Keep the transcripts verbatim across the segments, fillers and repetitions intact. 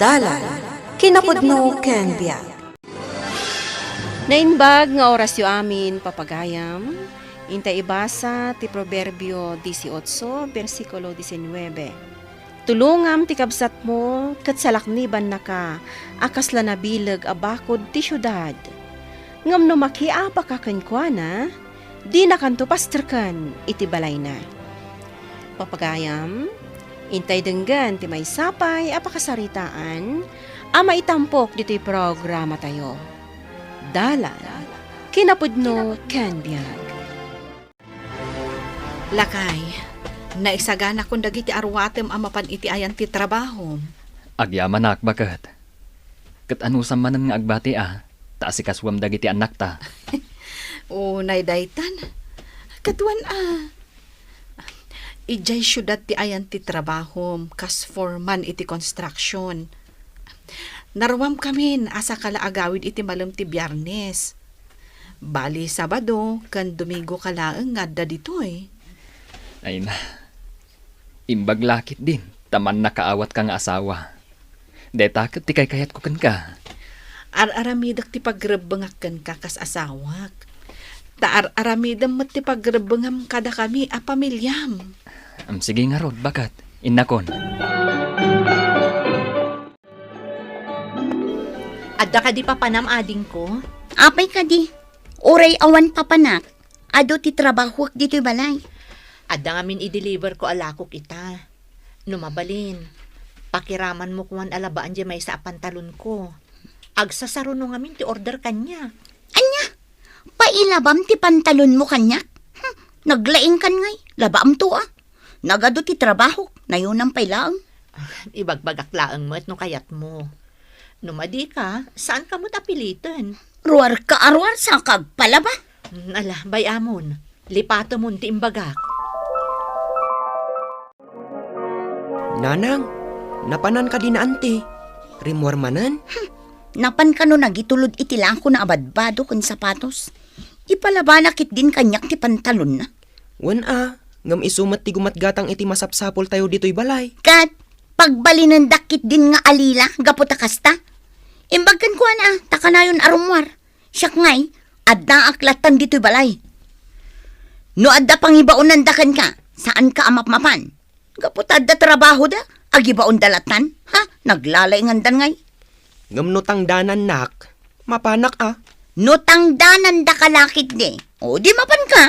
Dalan, kinapudno ken biag. Naimbag nga orasyo amin, papagayam. Intay ibasa ti Proverbio dieciocho, bersikulo diecinuebe. Tulongam ti kabsatmo ket salaknibannaka a kasla nabileg a bakud ti siudad. Ngem no makiapaka kenkuana, dinakanto pastreken iti balayna. Papagayam, intay denggen ti maysa pay a pakasaritaan a maitampok ditoy programatayo. Dalan, kinapudno ken biag. Lakay, naisaganakon dagiti aruatem a mapan iti ayan ti trabahom. Agyamanak, baket. Ket anusam manen nga agbati a, ta asikasuem dagiti annakta. Unay daytan. Ket wen a, idiay siudad ti ayan ti trabahom kas foreman iti construction. Naruamkamin a saka la agawid iti malem ti Biyernes. Bali, Sabado ken Domingoka laeng nga adda ditoy. Ay na, imbag la ketdin ta mannakaawatka nga asawa. Dayta ket ti kaykayatko kenka. Ar-aramidek ti pagrebbengak kenka kas asawak. Ta ar-aramidem met ti pagrebbengam kadakami a pamiliam. Am, sige ngarud, baket. Innakon. Adda kadi papanam, adingko? Apay kadi, uray awan papanak, adu ti trabahok ditoy balay. Adda ngamin i-deliver ko a lakok ita. No mabalin, pakiramanmo koma a labaan diay maysa a pantalonko. Agsasaruno ngamin ti order kaniak. Ania? Pailabam ti pantalonmo kaniak? Hmm, naglaingkan ngay, labaamto a. Nagadu ti trabahok, nayonam pay laeng. Ibagbagak laeng met no kayatmo. No madika, saanka met a piliten. Ruarka a ruar, saka agpalaba. Mm, ala, bay-amon. Lipatemon ti imbagak. Nanang, napanan kadi ni Auntie? Rimmuar manen? Hmm, napan kano nagitulod iti lakona a badbado ken sapatos. Ipalabana ketdin kaniak ti pantalonna. Wen a, ngem isu met ti gumatgatang iti masapsapultayo ditoy balay. Ket pagbalinendak ketdin nga alila gapu ta kasta. Imbag kenkuana, ta kanayon a rummuar. Siak ngay, addaak lattan ditoy balay. No adda pangibaonanda kenka, saanka a mapmapan. Gapu ta adda trabahoda, agibaonda lattan. Ha? Naglalaingandan ngay. Ngem no tangdanannak, mapanak a. No tangdanandaka la ketdi, o di mapanka.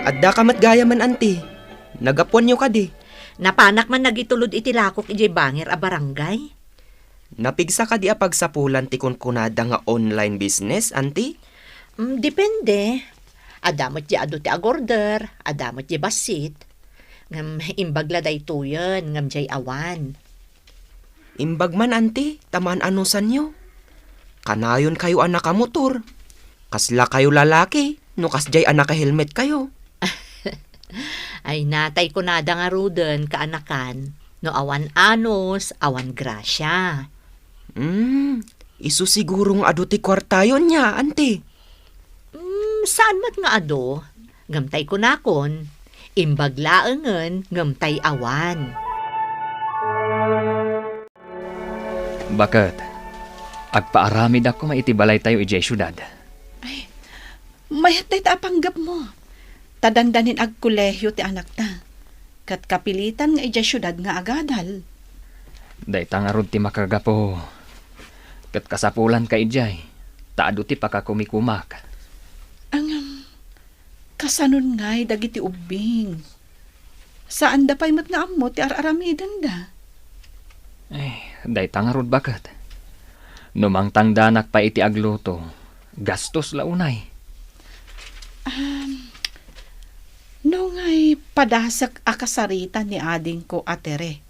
Addaka met gayamen, Auntie. Nagapuanyo kadi? Napanak man nagitulod iti lakok idiay bangir a barangay. Napigsa kadi a pagsapulan ti kunkunada nga online business, Auntie? Mm, depende. Adda met diay adu ti agorder, adda met diay bassit. Ngem imbag la daytoyen, ngem diay awan. Imbag man, Auntie, ta maan-anusanyo. Kanayon kayo a nakamotor. Kasla kayo lalaki, no kasdiay a nakahelmet kayo. Ay, natay kunada ngaruden, kaanakan, no awan anus, awan grasia. Hmm, isu siguro nga adu ti kuartayo nia, Auntie. Hmm, saan met nga adu. Ngem tay kunakon, imbag laengen ngem tay awan. Baket, agpaaramidak koma iti balaytayo idiay siudad. Ay, mayat dayta a panggepmo. Ta dandanin agkolehio ti anakta. Ket kapilitan nga idiay siudad nga agadal. Dayta ngarud ti makagapu. Ket kasapulanka idiay, ta adu ti pakakumikumak. Ngem, kasanon ngay dagiti ubbing? Saanda pay met nga ammo ti ar-aramidenda. Eh, dayta ngarud, baket. No mangtangdanak pay iti agluto, gastos la unay. Um, no ngay padasek a kasarita ni adingko a Tere,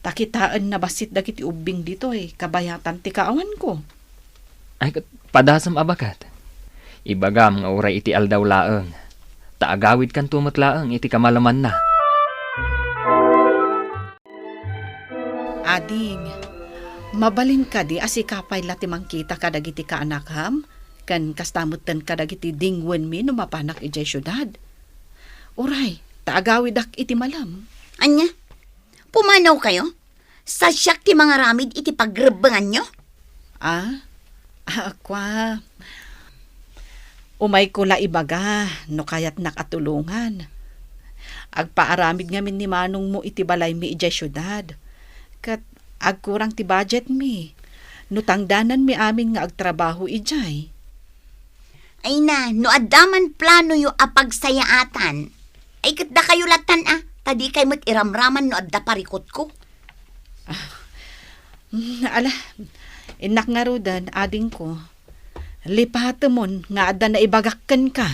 ta kitaenna bassit dagiti ubbing ditoy kabayatan ti kaawanko. Ay, ket padasem a baket. Ibagam nga uray iti aldaw laeng, ta agawidkanto met laeng iti kamalamanna. Ading, mabalin kadi a sika pay la ti mangkita kadagiti kaanakam, ken kasta metten kadagiti dingwenmi no mapanak idiay siudad? Uray, ta agawidak iti malem. Ania? Pumanaw kayo? Sa siak ti mangaramid iti pagrebbenganyo? Ah? Ah, kua. Umayko la ibaga no kayatnak a tulongan. Agpaaramid ngamin ni manongmo iti balaymi idiay siudad. Ket agkurang ti budgetmi. No tangdananmi amin nga agtrabaho idiay. Ay na, no adda man planoyo a pagsayaatan, ay ket dakayo lattan a, ta dikay met iramraman no adda parikutko. Ah, mm, ala, innak ngaruden, adingko. Lipatemon nga adda naibagak kenka.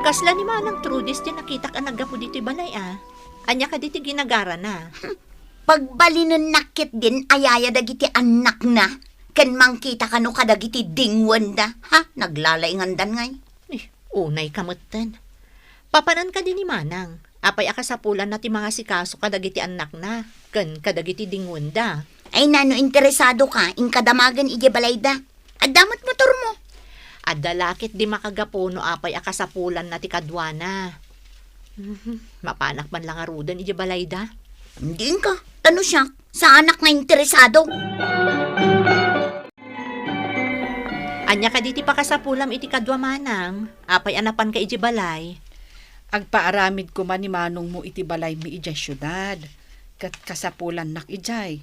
Kasla ni Manang Trudis ti nakitak a naggapu ditoy balay, a? Ania kadi ti ginagarana? Pagbalinennak ketdin a yaya dagiti annakna ken mangkita kano kadagiti dingwenda. Ha? Naglalaingandan ngay. Eh, unay ka metten. Papanan kadi ni Manang, apay a kasapulanna ti mangasikaso kadagiti annakna ken kadagiti dingwenda? Ay, nano interesado ka, inka damagen idiay balayda. Adda met motormo. Adda la ketdi makagapu no apay a kasapulanna ti kaduana. Mhm. Mapanak man la ngaruden idiay balayda? Diin ka. Ta no siak, saanak nga interesado. Ania kadi ti pakasapulam iti kadua, Manang? Apay a napanka idiay balay? Agpaaramid koma ni manongmo iti balaymi idiay siudad, ket kasapulannak idiay.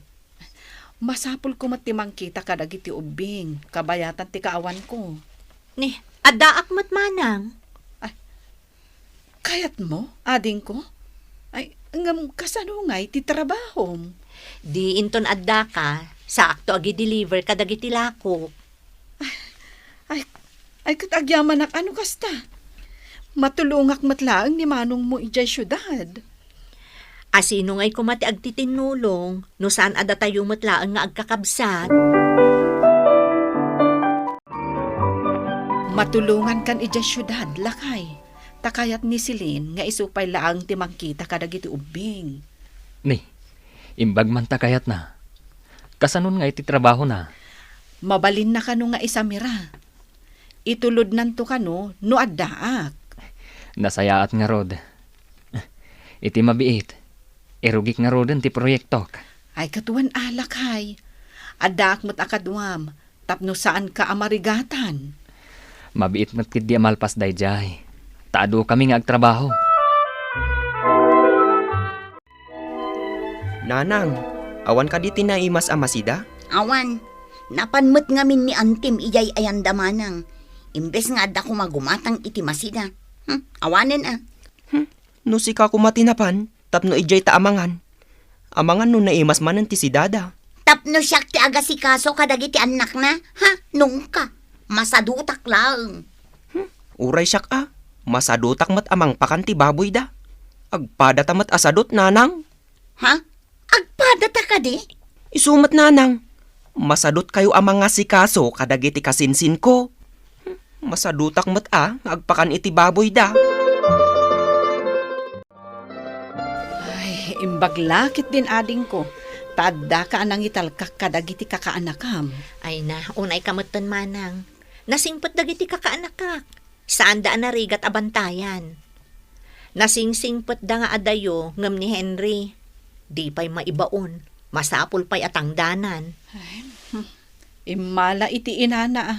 Masapulko met ti mangkita kadagiti ubbing, kabayatan ti kaawanko. Ni, addaak met, Manang. Ay, kayatmo, adingko? Ay, ngem kasano ngay ti trabahom? Di inton addaka, saakto agi-deliver kadagiti lakok. Ay, ay, ket agyamanak a no kasta. Matulongak met laeng ni manongmo idiay siudad. A sino ngay koma ti agtitinnulong no saan a datayo met laeng nga agkakabsat? Matulongankan idiay siudad, lakay. Ta kayat ni Celine nga isu pay laeng ti mangkita kadagiti ubbing. Ni, imbag man ta kayatna. Kasanon ngay ti trabahona? Mabalinna kano nga isamira. Itulodnanto kano no addaak. Nasayaat ngarud. Iti mabiit, irugik ngaruden ti proyektok. Ay, ket wen a, lakay. Addaak met a kaduam, tapno saanka a marigatan. Mabiit met ketdi a malpas daydiay, ta adukami nga agtrabaho. Nanang, awan kadi ti naimas a masida? Awan. Napan met ngamin ni Antim idiay ayanda, Manang. Imbes nga adda koma gumatang iti masida. Hmm, awanen a. Hmm, no sika koma ti napan, tapno idiay ta amangan. Amangan no naimas manen ti sidada. Tapno siak ti agasikaso kadagiti annakna? Ha? Nungka? Masadutak laeng. Hmm, uray siak a, masadutak met a mangpakan ti baboyda. Agpadata met a sadut, Nanang. Ha? Agpadata kadi? Isu met, Nanang. Masadutkayo a mangasikaso kadagiti kasinsinko. Hmm, masadutak met a nga agpakan iti baboyda. Ay, imbag la ketdin, adingko, ta addaka a nangitalkak kadagiti kakaanakam. Ay na, unayka metten, Manang. Nasingpet dagiti kakaanakak. Saanda a narigat a bantayan. Nasingsingpetda nga adayo ngem ni Henry, di pay maibaon. Masapul pay a tangdanan. Ay, hmm. Immala iti inana a.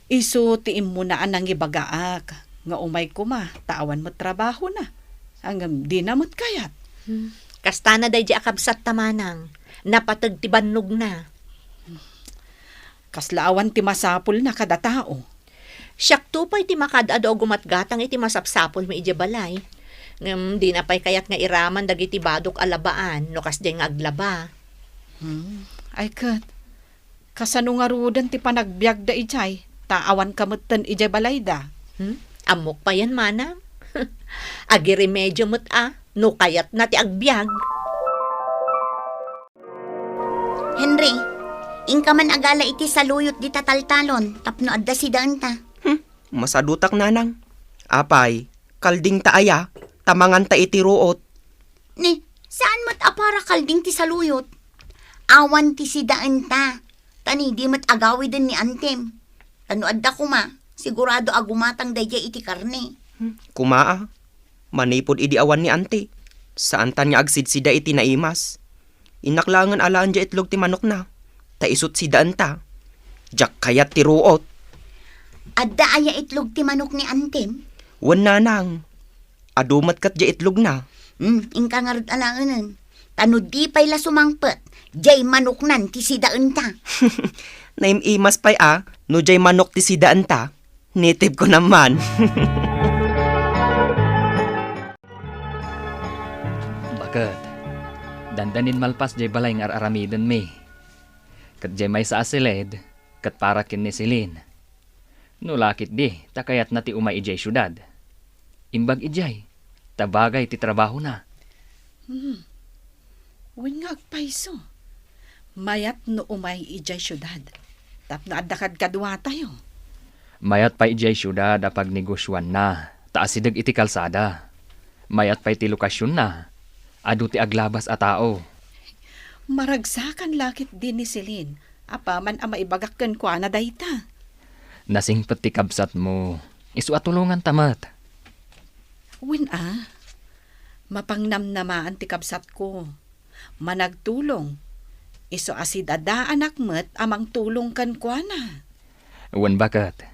Isu ti immuna a nangibagaak nga umay koma ta awan met trabahona. Ngem dina met kayat. Hmm. Kastana daydi a kabsatta, Manang. Napateg ti bannogna. Kasla awan ti masapulna kada tao. Siakto pay ti makaad-adu a gumatgatang iti masapsapulmi idiay balay. Ngem dina pay kayat nga iraman dagiti badok a labaan no kasdiay nga aglaba. Hmm, ay ket, kasano ngaruden ti panagbiagda idiay, ta awanka metten idiay balayda? Hmm? Ammok payen, Manang. Agiremedio met a, no kayatna ti agbiag. Henry, inka man agala iti saluyot dita taltalon tapno adda sidaenta. Hmm, masadutak, Nanang. Apay, kaldingta aya, ta manganta iti ruot. Ni, saan met a para kalding ti saluyot? Awan ti sidaenta. Ta ni, di met agawiden ni Antim. Ta no adda koma, sigurado a gumatang daydiay iti karne. Hmm, kumaa, manipud idi awan ni Auntie, saantan nga agsidsida iti naimas. Innak laengen alaen diay itlog ti manokna, ta isut' sidaenta. Diak kayat ti ruot. Adda aya itlog ti manok ni Antim? Wen, nanang. Adu met ket diay itlogna. Hmm, inka ngarud alaenen. Ta no di pay la sumangpet, diay manoknan ti sidaenta. Naim-imas pay a, no diay manok ti sidaenta. Native ko naman. Baket, dandanin malpas diay balay nga ar-aramidenmi. Ket diay maysa a siled, ket para ken ni Celine. No la ketdi, ta kayatna ti umay idiay siudad. Imbag idiay, ta bagay ti trabahona. Hmm. Wen nga agpayso. Mayat no umay idiay siudad. Tapno adda kadkaduatayo. Mayat pay idiay siudad a pagnegosioanna, ta asideg iti kalsada. Mayat pay ti lokasionna. Adu ti aglabas a tao. Maragsakan la ketdi ni Celine, apaman a maibagak kenkuana dayta. Nasingpet ti kabsatmo. Isu a tulonganta met. Wen a, mapangnamnamaan ti kabsatko. Managtulong. Isu a sidadaanak met a mangtulong kenkuana. Wen baket.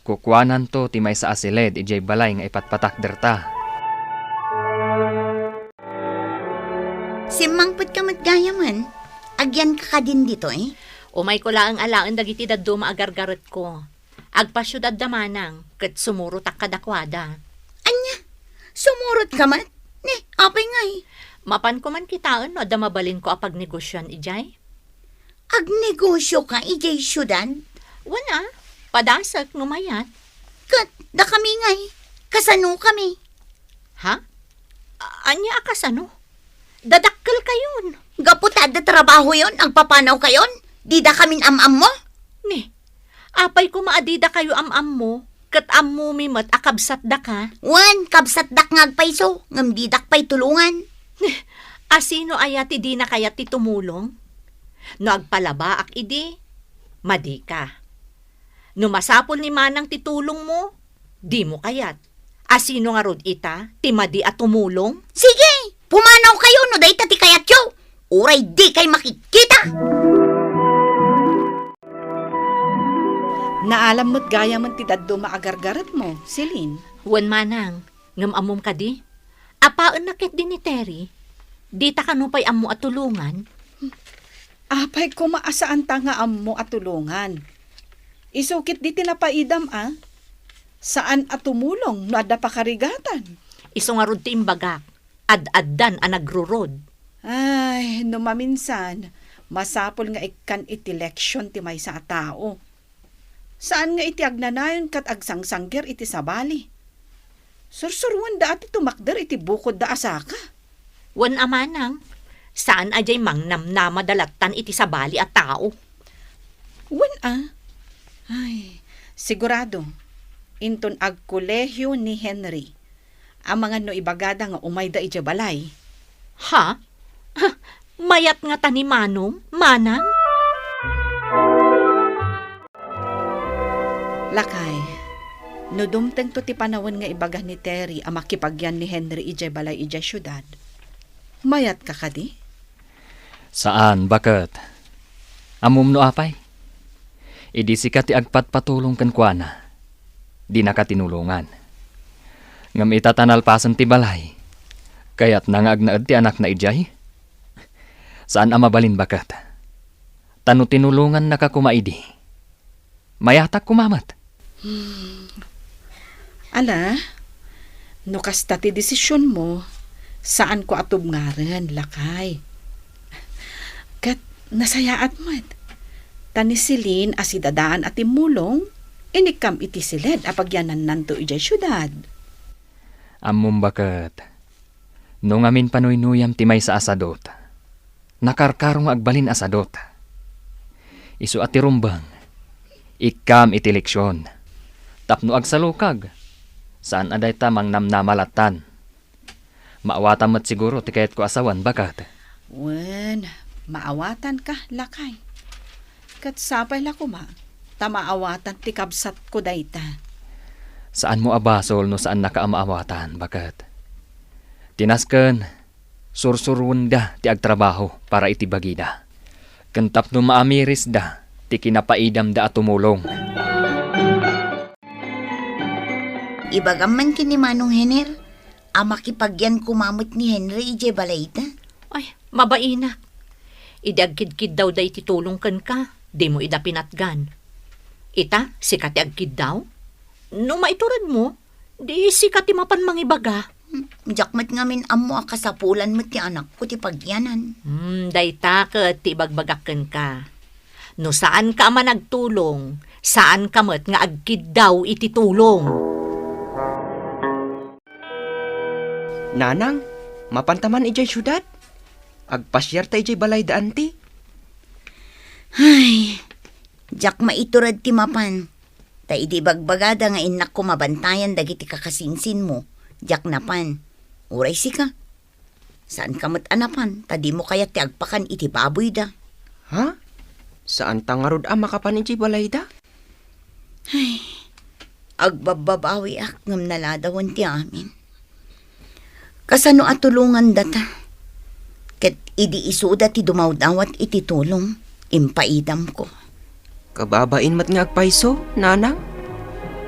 Kukuananto ti maysa a siled idiay balay nga ipatpatakderta. Simmangpetka met gayamen. Agyanka kadin ditoy? Umayko laeng alaen dagiti dadduma a gargaretko. Agpasiudad da manang, ket sumurotak kadakuada. Ania? Sumurotka met? Ne, apay ngay? Mapanko man kitaen no adda mabalinko a pagnegosioan idiay. Agnegosioka idiay siudad? Wen a, padasek no mayat. Ket dakami ngay, kasanokami? Ha? A-, ania a kasano? Dadakkelkayon. Gapu ta adda trabahoyon, agpapanawkayon, didakamin am-ammo? Ne, apay koma a didakayo am-ammo, ket ammomi met a kabsatdaka? Wen, kabsatdak nga agpayso, ngem didak pay tulongan. Ne, asino aya ti dina kayat ti tumulong? No agpalabaak idi, madika. No masapul ni manang ti tulongmo, dimo kayat. Asino ngarud ita ti madi a tumulong? Sige, pumanawkayo no dayta ti kayatyo. Uray dikay makitkita. Naalam met gayamen ti dadduma a gargaretmo, Celine. Wen manang, ngem ammom kadi? Apaenna ketdi ni Terry? Dita kano pay ammo a tulongan? Apay koma a saanta nga ammo a tulongan? Isu ketdi ti napaidam a. Saan a tumulong no adda pakarigatan. Isu ngarud ti imbagak, ad-addan a nagrurod. Ay, no maminsan, masapul nga ikkan iti leksion ti maysa a tao. Saan nga iti agnanayon ket agsangsangger iti sabali. Sursuruanda a ti tumakder iti bukodda a saka. Wen a manang, saan a diay mangnamnama da lattan iti sabali a tao. Wen a? Ay, sigurado, inton agkolehio ni Henry, amangan no ibagada nga umayda idiay balay. Ha? Mayat ngata ni Manong, manang? Lakay, no dumtengto ti panawen nga ibaga ni Terry a makipagyan ni Henry idiay balay idiay siudad, mayatka kadi? Saan, baket. Ammom no apay? Idi sika ti agpatpatulong kenkuana, dinaka tinulongan. Ngem ita ta nalpasen ti balay, kayatna nga agnaed ti anakna idiay? Saan a mabalin, baket. Ta no tinulongannaka koma idi, mayatak koma met. Hmm. Ala, no kasta ti desisionmo, saanko a tubngaren, lakay. Ket nasayaat met. Ta ni Celine a sidadaan a timmulong, inikkam iti siled a pagyanannanto idiay siudad. Ammom, baket, no ngamin panuynuyam ti maysa a sadot, nakarkaro nga agbalin a sadot. Isu a ti rumbeng, ikkam iti leksion. Tapno agsalukag, saan a dayta mangnamnama lattan. Maawatan met siguro ti kayatko a sawen, baket. Wen, maawatanka, lakay. Ket sapay la koma, ta maawatan ti kabsatko dayta. Saanmo a basol no saannaka a maawatan, baket. Ti nasken, sursuruenda ti agtrabaho para iti bagida. Ken tapno maamirisda ti kinapaidamda a tumulong. Ibagam man ken ni Manong Hener a makipagyan koma met ni Henry idiay balayda. Ay, mabainak. Idi agkidkiddawda iti tulong kenka, dimo ida pinatgan. Ita, sika ti agkiddaw? No maituredmo, di sika ti mapan mangibaga. Hmm, diak met ngamin ammo a kasapulan met ti anakko ti pagyanan. Hmm, dayta ket ti ibagbagak kenka. No saanka a managtulong, saanka met nga agkiddaw iti tulong. Nanang, mapanta man idiay siudad? Agpasiarta idiay balayda anti? Ay, diak maitured ti mapan. Ta idi ibagbagada nga innakko mabantayan dagiti kakasinsinmo, diak napan. Uray sika, saanka met a napan, ta dimo kayat ti agpakan iti baboyda. Ha? Saanta ngarud a makapan idiay balayda? Ay, agbabbabawiak ngem naladawen ti amin. Kasano a tulongandata? Ket idi isuda ti dumawdawat iti tulong, impaidamko. Kababain met nga agpayso, nanang.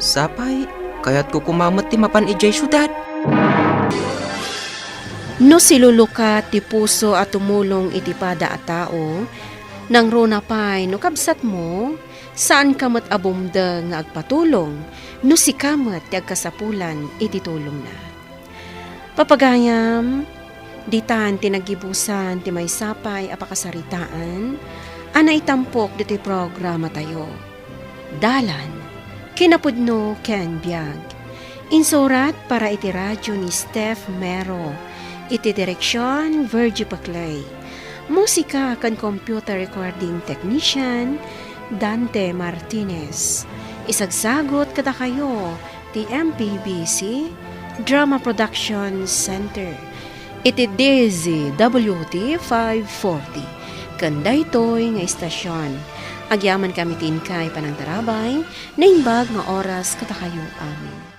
Sapay, kayatko koma met ti mapan idiay siudad. No silulukat ti puso a tumulong iti pada a tao, nangruna pay no kabsatmo, saanka met a bumdeng nga agpatulong no sika met ti agkasapulan iti tulongna. Papagayam, ditan ti naggibusan ti maysa pay a pakasaritaan a naitampok ditoy programatayo. Dalan, kinapudno ken biag. Insurat para iti radio ni Steph Mero. Iti direksion, Virgie Paclay. Musika ken computer recording technician, Dante Martinez. Isagsagut kadakayo ti M P B C Drama Production Center iti D Z W T five forty ken daytoy nga istasion. Agyamankami ti inkay panangtarabay, naimbag nga oras kadakayo amin.